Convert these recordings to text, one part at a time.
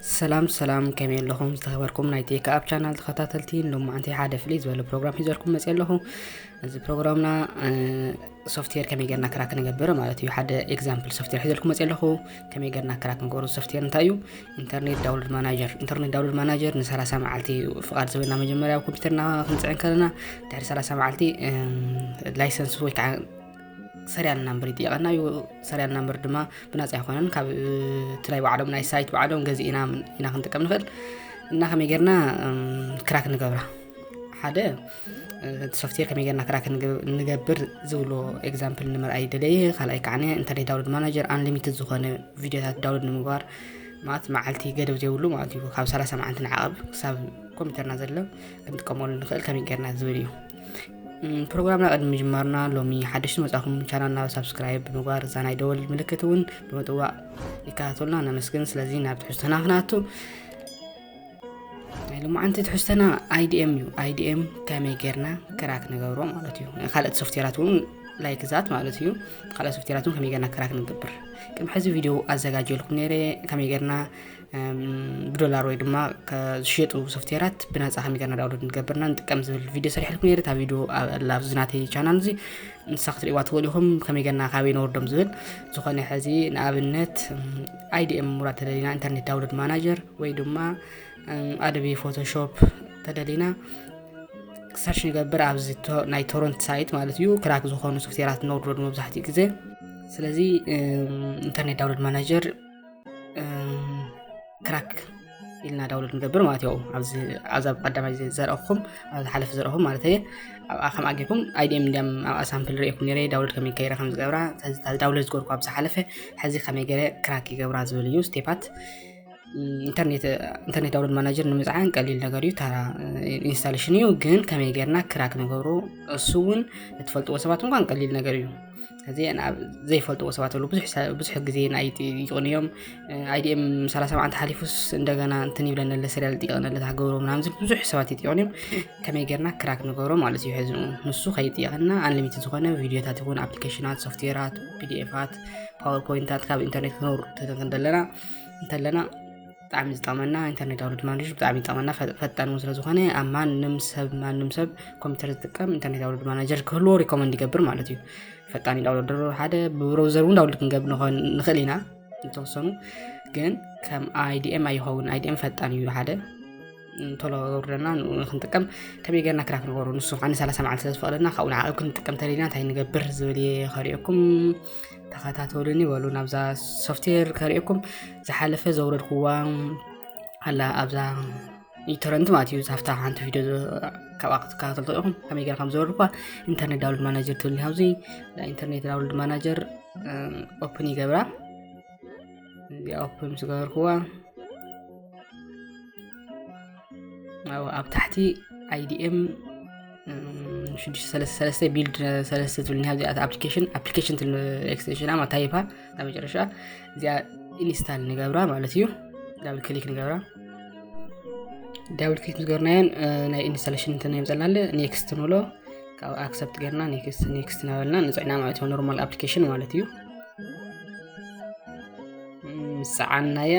ሰላም ሰላም፣ ከመይ ኣለኹም ዝተኸበርኩም ናይ ቴክ ኣፕ ቻናል ተኸታተልቲ? ሎማዓንቲ ሓደ ፍልይ ዝበለ ፕሮግራም ሒዘልኩም መፅእ ኣለኹ። እዚ ፕሮግራምና ሶፍትዌር ከመይ ጌርና ክራክ ንገብር ማለት እዩ። ሓደ ኤግዛምፕል ሶፍትዌር ሒዘልኩም መፅእ ኣለኹ። ከመይ ጌርና ክራክ ንገብር? ሶፍትዌር እንታይ እዩ? ኢንተርኔት ዳውንሎድ ማናጀር። ኢንተርኔት ዳውንሎድ ማናጀር ን30 መዓልቲ ፍቓድ ዝብና መጀመርያ ኣብ ኮምፒውተርና ክንፅዕን ከለና ድሕሪ 30 መዓልቲ ላይሰንስ ወይ ከዓ ሰሪያል ናምበር ይጥየቐና እዩ። ሰሪያል ናምበር ድማ ብናፃ ኣይኮነን፣ ካብ እቲ ናይ ባዕሎም ናይ ሳይት ባዕሎም ገዚእና ኢና ክንጥቀም ንኽእል። እና ከመይ ጌርና ክራክ ንገብራ? ሓደ እቲ ሶፍትዌር ከመይ ጌርና ክራክ ንገብር ዝብሎ ኤግዛምፕል ንምርኣይ ደለየ። ካልኣይ ከዓ ኢንተርኔት ዳውንሎድ ማናጀር፣ ኣንሊሚትድ ዝኾነ ቪዲዮታት ዳውንሎድ ንምግባር ማለት መዓልቲ ገደብ ዘይብሉ ማለት እዩ። ካብ 30 መዓልቲ ንዓቐብ ክሳብ ኮምፒውተርና ዘሎ ክንጥቀመሉ ንኽእል ከመይ ጌርና ዝብል እዩ። ፕሮግራምና ቅድሚ ምጅማርና ሎሚ ሓደሽቲ መጻኹም ቻናልና ሳብስክራይብ ብምግባር እዛ ናይ ደወል ምልክት እውን ብምጥዋቕ ይከታተሉና ነመስግን። ስለዚ ናብ ትሕዝቶና ክንኣቱ። ናይ ሎማዓንቲ ትሕዝቶና ኣይዲኤም እዩ። ኣይዲኤም ከመይ ጌርና ክራክ ንገብሮ ማለት እዩ። ካልኦት ሶፍትዌራት እውን ላይክ ዛት ማለት እዩ። ካልኦት ሶፍትዌራት እውን ከመይ ጌርና ክራክ ንገብር ቅድሚ ሕዚ ቪድዮ ኣዘጋጀልኩም ነይረ። ከመይ ጌርና ብዶላር ወይ ድማ ዝሸጡ ሶፍትዌራት ብነፃ ከመይ ጌርና ዳውንሎድ ንገብርና ንጥቀም ዝብል ቪድዮ ሰሪሕልኩም ነይረ። እታ ቪድዮ ኣብላ ኣብዚ ናተይ ቻናል እዚ ንሳ ክትሪእዋ ትኽእሉ ኢኹም። ከመይ ጌርና ካበይ ነወርዶም ዝብል ዝኾነ ሕዚ ንኣብነት ኣይዲኤም ምውራድ ተደሊና ኢንተርኔት ዳውንሎድ ማናጀር ወይ ድማ ኣደቢ ፎቶሾፕ ተደሊና ሰርች ንገብር ኣብዚ ናይ ቶሮንት ሳይት ማለት እዩ። ክራክ ዝኾኑ ሶፍትዌራት ነውርዶ መብዛሕትኡ ግዜ። ስለዚ ኢንተርኔት ዳውንሎድ ማናጀር ክራክ ኢልና ዳውንሎድ ንገብር ማለት እዩ። ኣብዚ ኣብዛ ቀዳማይ ዘርአኹም ኣብዚ ሓለፈ ዘርአኹም ማለት እየ። ኣብኣ ከም ኣጌኩም ኣይዲኤም እንዲያም ኣብኣ ሳምፕል ርእየኩም ነረ ዳውንሎድ ከመይ ገይረ ከም ዝገብራ ዳውንሎድ ዝገርኩ ኣብ ዝሓለፈ ሕዚ ከመይ ገይረ ክራክ ይገብራ ዝብል እዩ ስቴፓት። ኢንተርኔት ኢንተርኔት ዳውንሎድ ማናጀር ንምፅዓን ቀሊል ነገር እዩ። ታራ ኢንስታሌሽን እዩ፣ ግን ከመይ ጌርና ክራክ ንገብሮ እሱ እውን ንትፈልጥዎ ሰባት እንኳን ቀሊል ነገር እዩ። እዚ ናብ ዘይፈልጥዎ ሰባት ኣለዉ። ብዙሕ ግዜ ናይ ይጥቕኑ እዮም። ኣይዲኤም ሰላሳ መዓልቲ ሓሊፉስ እንደገና እንትን ይብለና ኣሎ፣ ሰሪያል ይጥቕነ ኣሎ፣ ታገብሮ ምናምን ዝብል ብዙሕ ሰባት ይጥቕኑ እዮም። ከመይ ጌርና ክራክ ንገብሮ ማለት እዩ። ሕዚ ንሱ ከይጥየቐና ኣንሊሚትድ ዝኾነ ቪዲዮታት ይኹን ኣፕሊኬሽናት፣ ሶፍትዌራት፣ ፒዲኤፋት፣ ፓወርፖይንታት ካብ ኢንተርኔት ክነውርድ እንተለና እንተለና ብጣዕሚ ዝጠቕመና። ኢንተርኔት ዳውንሎድ ማናጀር ብጣዕሚ ይጠቕመና፣ ፈጣን እውን ስለ ዝኾነ ኣብ ማንም ሰብ ማንም ሰብ ኮምፒውተር ዝጥቀም ኢንተርኔት ዳውንሎድ ማናጀር ክህልዎ ሪኮመንድ ይገብር ማለት እዩ። ፈጣን ዳውንሎድ ሓደ ብብሮውዘር እውን ዳውንሎድ ክንገብር ንኽእል ኢና። ዝተወሰኑ ግን ከም ኣይዲኤም ኣይኸውን። ኣይዲኤም ፈጣን እዩ ሓደ ቶሎ ወርደና ንኡ ክንጥቀም ከመይ ጌርና ክራክ ንገብሮ ንሱ ከዓ ሰላሳ መዓልቲ ስለ ዝፈቕደና ካብኡ ንዓቐብ ክንጥቀም ተደሊና እንታይ ንገብር ዝብል እየ ከሪኦኩም። ተኸታተሉኒ በሉ። ናብዛ ሶፍትዌር ከሪኦኩም ዝሓለፈ ዘውረድኩዋ ኣላ ኣብዛ ኢንተርኔት ማለት እዩ። ዛፍታ ሓንቲ ቪድዮ ካብኣ ክትከታተሉ ትኽእሉ ኢኹም። ከመይ ጌርና ከም ዘውረድኳ ኢንተርኔት ዳውንሎድ ማናጀር ትብል ኣብዚ ኢንተርኔት ዳውንሎድ ማናጀር ኦፕን ይገብራ። እዚኣ ኦፕን ምስ ገበርኩዋ ኣብ ታሕቲ ኣይዲኤም ሽዱሽተ ሰለስተ ሰለስተ ቢልድ ሰለስተ ትብል ኒሃ እዚኣ ኣፕሊኬሽን ኣፕሊኬሽን ትብል ኤክስቴንሽና ማታይፓ ናብ መጨረሻ እዚኣ ኢንስታል ንገብራ ማለት እዩ። ዳብል ክሊክ ንገብራ። ዳብል ክሊክ ዝገርናዮን ናይ ኢንስታሌሽን እንትን የምፀልና ኣለ። ኔክስት ንብሎ። ካብ ኣክሰፕት ገርና ኔክስት ኔክስት እናበልና ንፅዕና ማለት እዩ። ኖርማል ኣፕሊኬሽን ማለት እዩ። ምስ ሰዓናዮ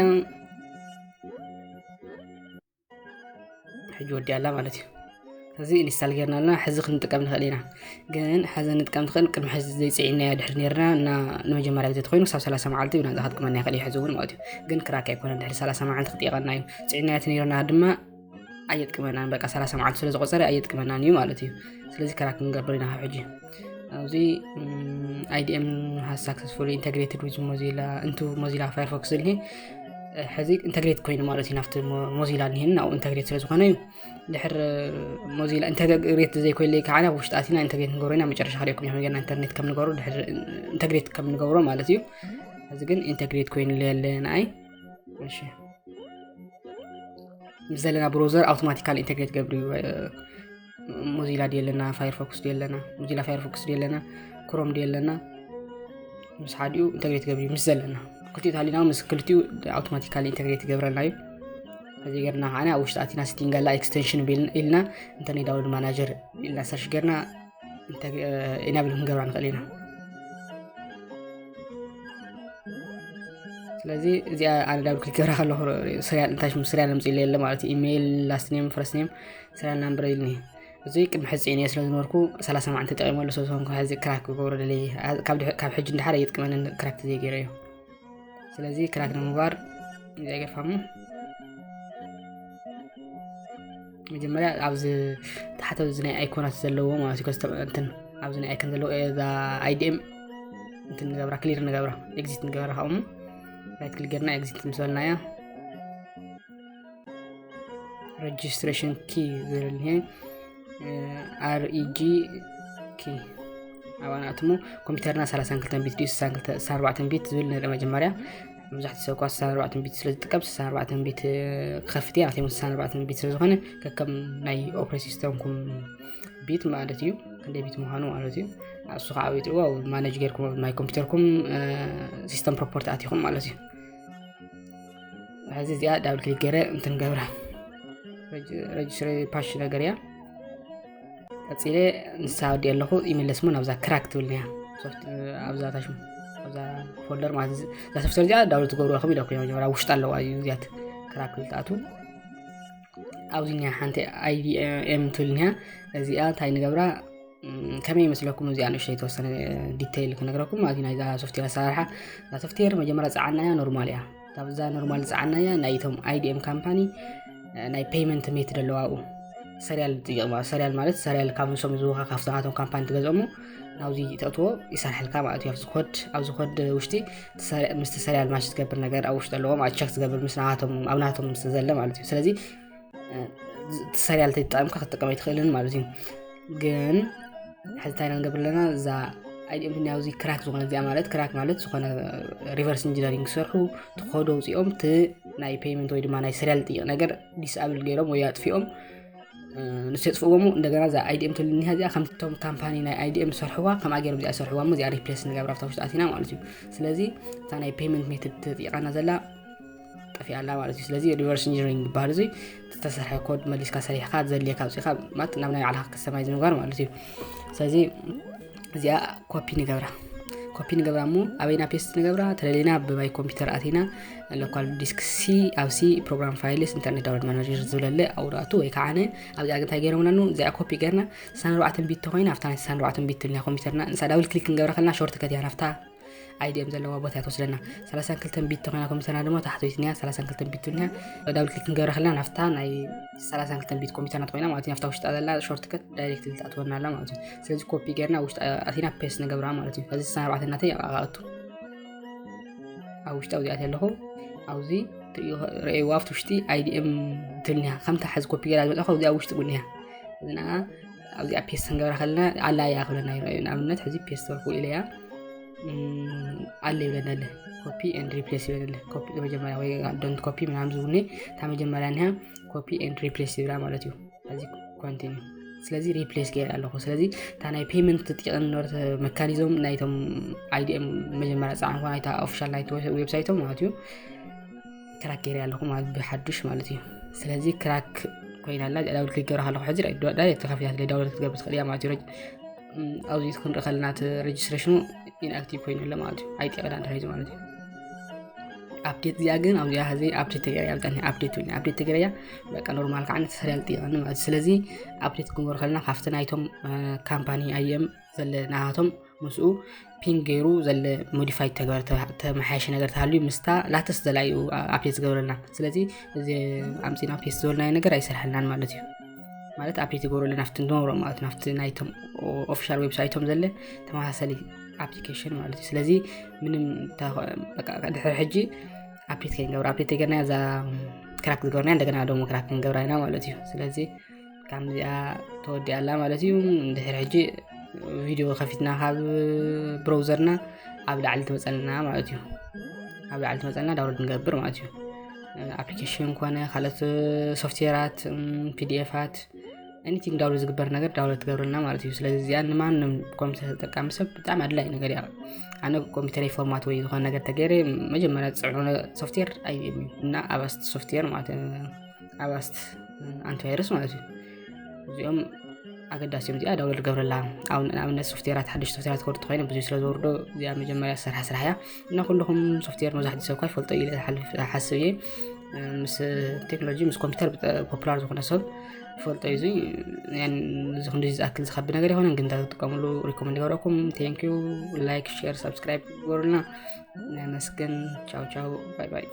ሕጂ ወዲኣላ ማለት እዩ። እዚ ኢንስታል ጌርና ኣለና። ሕዚ ክንጥቀም ንኽእል ኢና። ግን ሕዚ ንጥቀም ንኽእል ቅድሚ ሕዚ ዘይፅዒናዮ ድሕሪ ኔርና እና ንመጀመርያ ግዜ ተኮይኑ ክሳብ ሰላሳ መዓልቲ እዩ ናዛ ከጥቅመና ይኽእል እዩ። ሕዚ እውን ማለት እዩ። ግን ክራክ ኣይኮነን። ድሕሪ ሰላሳ መዓልቲ ክጥየቐና እዩ። ፅዒናዮ ኔርና ድማ ኣየጥቅመናን። በቃ ሰላሳ መዓልቲ ስለ ዝቆፀረ ኣየጥቅመናን እዩ ማለት እዩ። ስለዚ ክራክ ክንገብር ኢና ካብ ሕጂ። ኣብዚ ኣይዲኤም has successfully integrated with Mozilla into Mozilla Firefox ዝብል ሕዚ ኢንተግሬት ኮይኑ ማለት እዩ። ናብቲ ሞዚላ ኒሄን ናብኡ ኢንተግሬት ስለ ዝኾነ እዩ። ድሕር ሞዚላ ኢንተግሬት ዘይኮይለይ ከዓ ናብ ውሽጢ ኣቲና ኢንተግሬት ንገብሮ ኢና። መጨረሻ ከሪኦኩም እዮም ገና ኢንተርኔት ከም ንገብሮ ድሕር ኢንተግሬት ከም ንገብሮ ማለት እዩ። እዚ ግን ኢንተግሬት ኮይኑ የለ ንኣይ። እሺ ምስ ዘለና ብሮዘር ኣውቶማቲካል ኢንተግሬት ገብር እዩ። ሞዚላ ድየለና፣ ፋየርፎክስ ድየለና፣ ሞዚላ ፋየርፎክስ ድየለና፣ ክሮም ድየለና ምስ ሓዲኡ ኢንተግሬት ገብር እዩ። ምስ ዘለና ክልቲኡ ታሊና ምስ ክልቲኡ ኣውቶማቲካሊ ኢንተግሬት ይገብረልና እዩ። እዚ ገርና ከዓና ኣብ ውሽጢ ኣቲና ሴቲንግ ኣላ ኤክስቴንሽን ኢልና ኢንተርኔት ዳውንሎድ ማናጀር ኢልና ሰርች ገርና ኢናብል ክንገብራ ንኽእል ኢና። ስለዚ እዚኣ ኣነ ዳብል ክሊክ ገብራ ከለኹ፣ serial እንታይ ሽሙ፣ serial ኣምፅእ የለ ማለት እዩ። ኢሜይል፣ last name፣ first name፣ serial number ኢልኒ። እዚ ቅድሚ ሕዚ እየ ስለ ዝነበርኩ ሰላሳ መዓልቲ ተጠቂመሉ ስለ ዝኾንኩ፣ ሕዚ ክራክ ክገብሮ ደለየ። ካብ ድሕ- ካብ ሕጂ እንዳሓረ የጥቅመንን ክራክ ተዘይገይረ እዩ። ስለዚ ክራክ ንምግባር እዚኣ ገርፋሙ። መጀመርያ ኣብዚ ታሕተ እዚ ናይ ኣይኮናት ዘለዎ ማለት እዩ። ከስተ- እንትን ኣብዚ ናይ ኣይኮን ዘለዎ እዛ ኣይዲኤም እንትን ንገብራ፣ ክሊር ንገብራ፣ ኤግዚት ንገብራ። ካብኡ ራይት ክሊክ ጌርና ኤግዚት ምስ በልናያ፣ registration key ዝብል ይሄ፣ REG key ኣብኣ ንኣትሞ። ኮምፒውተርና ሰላሳን ክልተን ቢት ድዩ ስሳን ኣርባዕተን ቢት ዝብል ንርኢ መጀመርያ። መብዛሕትኡ ሰብ እኳ ስሳን ኣርባዕተን ቢት ስለ ዝጥቀም፣ ስሳን ኣርባዕተን ቢት ክኸፍት እየ። ኣትሞ ስሳን ኣርባዕተን ቢት ስለ ዝኾነ፣ ከከም ናይ ኦፕሬቲንግ ሲስተምኩም ቢት ማለት እዩ፣ ክንደይ ቢት ምዃኑ ማለት እዩ። እሱ ከዓ ኣብ ትሪእዎ ማኔጅ ጌርኩም ኣብ ናይ ኮምፒውተርኩም ሲስተም ፕሮፖርቲ ኣቲኹም ማለት እዩ። ሕዚ እዚኣ ዳብል ክሊክ ገይረ እንትን ገብራ፣ ረጅስትሪ ፓሽ ነገር እያ። ቀፂለ ንሳ ወዲእ ኣለኹ፣ ይመለስ ሞ ናብዛ ክራክ ትብልንያ ሶፍት፣ ኣብዛ ታሽሙ ኣብዛ ፎልደር ማለት እዚ። እዛ ሶፍትዌር እዚኣ ዳብል ትገብሩ ኢኹም ኢለኩም እያ። መጀመርያ ውሽጢ ኣለዋ እዩ እዚኣት ክራክ ልትኣቱ። ኣብዚ ኒያ ሓንቲ ኣይዲኤም ትብልንያ። እዚኣ እንታይ ንገብራ? እም፣ ከመይ ይመስለኩም? እዚኣ ንእሽተይ የተወሰነ ዲቴይል ክነግረኩም ማለት እዩ። ናይዛ ሶፍትዌር ኣሰራርሓ፣ እዛ ሶፍትዌር መጀመርያ ጸዓናያ ኖርማል እያ። ካብዛ ኖርማል ጸዓናያ ናይቶም ኣይዲኤም ካምፓኒ፣ እ፣ ናይ ፔይመንት ሜትድ ኣለዋ ኣብኡ። ሰሪያል ጥይቕ ማለት፣ ሰሪያል ማለት ሰሪያል ካብ ንሶም ዝህቡኻ ካብቶም ናቶም ካምፓኒ ትገዝኦሞ ናብዚ ተእትዎ ይሰርሐልካ ማለት እዩ። ኣብዚ ኮድ፣ ኣብዚ ኮድ ውሽጢ እቲ ሰሪ-፣ ምስቲ ሰሪያል ማች ዝገብር ነገር ኣብ ውሽጢ ኣለዎ ማለት ቸክ ዝገብር ምስ ናቶም፣ ኣብ ናቶም ምስ ዘለ ማለት እዩ። ስለዚ፣ እ፣ እቲ ሰሪያል ተጠቀምካ ክትጥቀም ኣይትኽእልን ማለት እዩ። ግን ሕዚ እንታይ ኢና ንገብር ኣለና? እዛ ኣይዲኤም ትንያ ኣብዚ ክራክ ዝኾነ እዚኣ ማለት፣ ክራክ ማለት ዝኾነ ሪቨርስ ኢንጂነሪንግ ዝሰርሑ፣ እቲ ኮድ ኣውፂኦም እቲ ናይ ፔይመንት ወይ ድማ ናይ ሰሪያል ጥይቕ ነገር ዲስኣብል ገይሮም ወይ ኣጥፊኦም፣ እ፣ ንሱ የጥፍእዎ እሞ እንደገና እዛ ኣይዲኤም ትብል እኒሃ እዚኣ ከምቶም ካምፓኒ ናይ ኣይዲኤም ዝሰርሕዋ ከምኣ ገይሮም እዚኣ ዝሰርሕዋ እሞ እዚኣ ሪፕሌስ ንገብራ ኣብታ ውሽጢ ኣቲና ማለት እዩ። ስለዚ እታ ናይ ፔይመንት ሜትድ ተጥይቃና ዘላ ጠፊኣ ኣላ ማለት እዩ። ስለዚ ሪቨርስ ኢንጂነሪንግ ዝበሃል እዚ ዝተሰርሐ ኮድ መሊስካ ሰሪሕካ ዘድልየካ ኣውፂእካ ማለት ናብ ናይ ባዕልኻ ከስተማይዝ ምግባር ማለት እዩ። ስለዚ እዚኣ ኮፒ ንገብራ። ኮፒ ንገብራ እሞ ኣበይና ፔስት ንገብራ? ተለለና ብማይ ኮምፒውተር ኣቲና ሎካል ዲስክ ሲ፣ ኣብ ሲ ፕሮግራም ፋይልስ ኢንተርኔት ዳውንሎድ ማናጀር ዝብለለ ኣብኡ ኣቱ ወይ ከዓ ነ ኣብዚኣ እንታይ ገይሮምና ኑ? እዚኣ ኮፒ ገይርና ስሳን ኣርባዕተን ቢት ተኮይና ኣብታ ናይ ስሳን ኣርባዕተን ቢት ትብልያ ኮምፒውተርና ንሳ ዳብል ክሊክ ክንገብራ ከለና ሾርት ከት እያ ናብታ ኣይዲኤም ዘለዋ ቦታ እያ ትወስደና። ሰላሳን ክልተን ቢት ተኮይና ኮምፒውተርና ድማ ታሕተወይቲ እያ፣ ሰላሳን ክልተን ቢት ትብልያ ዳብል ክሊክ ክንገብራ ከለና ናብታ ናይ ሰላሳን ክልተን ቢት ኮምፒውተርና ተኮይና ማለት እዩ። ናብታ ውሽጣ ዘላ ሾርት ከት ዳይሬክት ተእትወና ኣላ ማለት እዩ። ስለዚ ኮፒ ገይርና ውሽጢ ኣቲና ፔስት ንገብራ ማለት እዩ። ስለዚ ስሳን ኣርባዕተን ናተይ ኣብኣ ኣቱ ኣብ ውሽጢ ኣብዚኣ ኣለኹ። ኣብዚ ትርእይዎ፣ ርእይዋ ኣብቲ ውሽጢ ኣይዲኤም ትብልኒያ። ከምታ ሕዚ ኮፒ ገይራ ዝመጻኹ ኣብዚኣ ውሽጢ ጉንያ። እዚ ንኣ ኣብዚኣ ፔስት ክንገብራ ከለና ኣላ እያ ክብለና ይረኣዩ። ንኣብነት ሕዚ ፔስት በልኩ ኢለ እያ። እም፣ ኣለ ይብለና ኣለ። ኮፒ ኤንድ ሪፕሌስ ይብለና ኣለ። ኮፒ መጀመርያ ወይ ዶንት ኮፒ ምናምን ዝብልኒ እታ መጀመርያ እኒሃ ኮፒ ኤንድ ሪፕሌስ ይብላ ማለት እዩ። ሕዚ ኮንቲኒ። ስለዚ ሪፕሌስ ገይረ ኣለኹ። ስለዚ እታ ናይ ፔመንት ትጥይቕ ነበረት መካኒዝም ናይቶም ኣይዲኤም መጀመርያ ጸዓንኮ ናይታ ኦፊሻል ናይቲ ዌብ-፣ ዌብሳይቶም ማለት እዩ። ክራክ ገይረ ኣለኹ ማለት ብሓዱሽ ማለት እዩ። ስለዚ ክራክ ኮይና ኣላ። ዳብል ክሊክ ገይረ ከለኹ ሕዚ ዳይ-፣ ዳይሬክት ተኸፊታ ስለ ዳውንሎድ ክትገብር ትኽእል እያ ማለት እዩ። ረጅ-፣ እም፣ ኣብዚ ክንርኢ ከለና እቲ ሬጅስትሬሽኑ ኢንኣክቲቭ ኮይኑ ኣሎ ማለት እዩ። ኣይጠቐዳን ተታሒዙ ማለት እዩ። ኣፕዴት እዚኣ ግን ኣብዚኣ ሕዚ ኣፕዴት ተገይራ እያ። ኣብዚኣ ኣፕዴት ትብል ኣፕዴት ተገይራ እያ። በቃ ኖርማል ከዓ ነቲ ሰሪያል ጥይቐኒ ማለት እዩ። ስለዚ ኣፕዴት ክንገብር ከለና ካብቲ ናይቶም፣ እ፣ ካምፓኒ ኣይዲኤም ዘለ ናሃቶም ምስኡ ፒን ገይሩ ዘለ ሞዲፋይ ተግባር ተ-፣ ተመሓየሸ ነገር ተሃልዩ ምስታ ላተስት ዘላ እዩ ኣ-፣ ኣፕዴት ዝገብረልና። ስለዚ እዚ ኣምፂና ፔስት ዝበልናዮ ነገር ኣይሰርሐልናን ማለት እዩ። ማለት ኣፕዴት ይገብረሉ ናብቲ ንገብሮ ማለት ናብቲ ናይቶም ኦ-፣ ኦፊሻል ዌብሳይቶም ዘለ ተመሳሳሊ ኣፕሊኬሽን ማለት እዩ። ስለዚ ምንም ታ-፣ በቃ ድሕሪ ሕጂ ኣፕዴት ከይንገብር፣ ኣፕዴት ተገርና እዛ ክራክ ዝገብርና እንደገና ደሞ ክራክ ክንገብራ ኢና ማለት እዩ። ስለዚ ከምዚኣ ተወዲኣ ኣላ ማለት እዩ። እንድሕር ሕጂ ቪድዮ ከፊትና ካብ ብራውዘርና ኣብ ላዕሊ ትመፀልና ማለት እዩ። ኣብ ላዕሊ ትመፀልና ዳውንሎድ ንገብር ማለት እዩ። ኣፕሊኬሽን ኮነ ካልኦት ሶፍትዌራት፣ ፒዲኤፋት፣ ኤኒቲንግ ዳውንሎድ ዝግበር ነገር ዳውንሎድ ትገብርልና ማለት እዩ። ስለዚ እዚኣ ንማንም ኮምፒውተር ተጠቃሚ ሰብ ብጣዕሚ ኣድላይ ነገር እያ። ኣነ ኮምፒውተረይ ፎርማት ወይ ዝኾነ ነገር ተገይረ መጀመርያ ዝፅዕኖ ነ-፣ ሶፍትዌር ኣይዲኤም እዩ እና ኣባስት ሶፍትዌር ማለት፣ ኣባስት ኣንቲቫይረስ ማለት እዩ። እዚኦም ኣገዳሲ እዮም። እዚኣ ዳውንሎድ ገብረላ። ኣብ ንኣብነት ሶፍትዌራት፣ ሓደሽ ሶፍትዌራት ክወርድ ተኮይነ ብዙ ስለ ዝወርዶ እዚኣ መጀመርያ ዝሰርሓ ስራሕ እያ። እና ኩልኹም ሶፍትዌር መብዛሕትኡ ሰብ እኳ ይፈልጦ ኢለ ዝሓልፍ- ሓስብ እየ። ምስ ቴክኖሎጂ ምስ ኮምፒውተር ብጣ- ፖፑላር ዝኾነ ሰብ ይፈልጦ እዩ። እዚ ያን እዚ ክንዲ ዝኣክል ዝኸቢ ነገር ይኮነን፣ ግን እንተትጥቀምሉ ሪኮመንድ ይገብረኩም። ቴንክ ዩ። ላይክ፣ ሼር፣ ሳብስክራይብ ግበሩልና። ነመስግን። ቻው ቻው፣ ባይ ባይ።